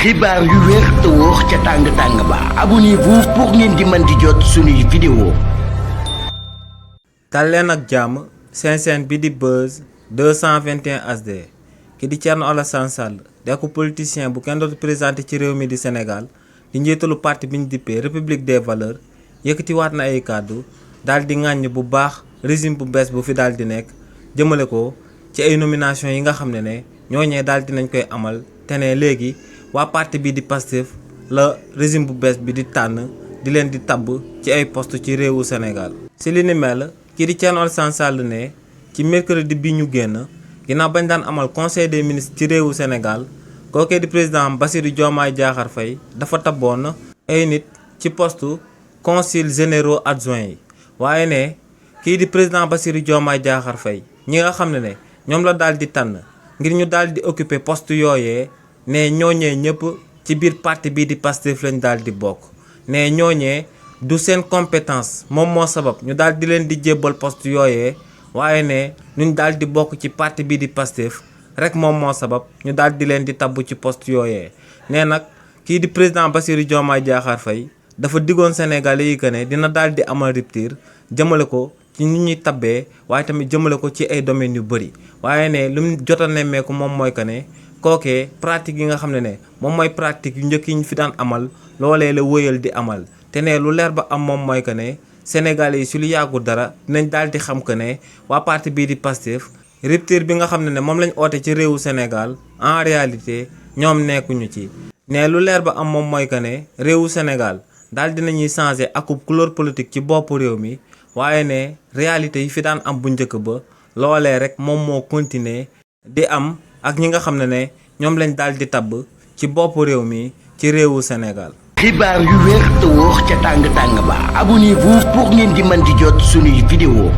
xibaar yu wér te wóor ca tàng ba abonnez-vous pour ngeen di mën di jot suñuy vidéo. dal leen ak jàmm seen bi di Buzz 221 HD ki di Thierno Alassane Sall nekk politicien bu kenn dootu présenté ci réew mi di Sénégal di njiitalu parti bi ñu dippee République des Valeurs yëkkatiwaat na ay kàddu daal di ŋàññ bu baax régime bu bees bu fi daal di nekk jëmale ko ci ay nomination yi nga xam ne ñooñee daal di nañ koy amal te ne léegi waa parti bi di Pastef la régime bu bees bi di tànn di leen di tabb ci ay poste ci réewu Sénégal. si li ni mel kii di Thierno Alassane Sall ne ci mercredi bi ñu génn ginnaaw bañ daan amal conseil des ministres ci réewu Sénégal kookee di président Bassirou Diomaye Diakhar Faye dafa tabboon ay nit ci poste conseil généraux adjoints yi waaye ne kii di président Bassirou Diomaye Diakhar Faye ñi nga xam ne ñoom la daal di tànn ngir ñu daal di occuper poste yooyee ne ñooñee ñëpp ci biir parti bii di Pastef lañ daal di bokk ne ñooñee du seen compétence moom moo sabab ñu daal di leen di jébbal poste yooyee waaye ne ñu daal di bokk ci parti bii di Pastef rek moom moo sabab ñu daal di leen di tabb ci poste yooyee ne nag kii di président Bassirou Diomaye Diakhar Faye dafa diggoon Sénégalais yi que ne dina daal di amal rupture jëmale ko ci nit ñuy tabbee waaye tamit jëmale ko ci ay domaines yu bëri waaye ne lu mu jot a nemmeeku moom mooy que ne kookee pratique yi nga xam ne moom mooy pratique yu njëkk yi ñu fi daan amal loolee la wëyal di amal te ne lu leer ba am moom mooy que ne Sénégalais yi si lu yàggu dara dinañ daal di xam que ne waa parti bii di Pastef rupture bi nga xam ne moom lañ oote ci réewu Sénégal en réalité ñoom nekkuñu ci. ne lu leer ba am moom mooy que ne réewu Sénégal daal dinañuy changer akub couleur politique ci boppu réew mi waaye ne réalité yi fi daan am bu njëkk ba loolee rek moom moo continuer di am ak ñi nga xam ne ñoom lañ daal di tabb ci boppu réew mi ci réewu Sénégal. xibaar yu wér te wóor ca tàng ba abonnez-vous pour ngeen di mën di jot suñuy vidéo.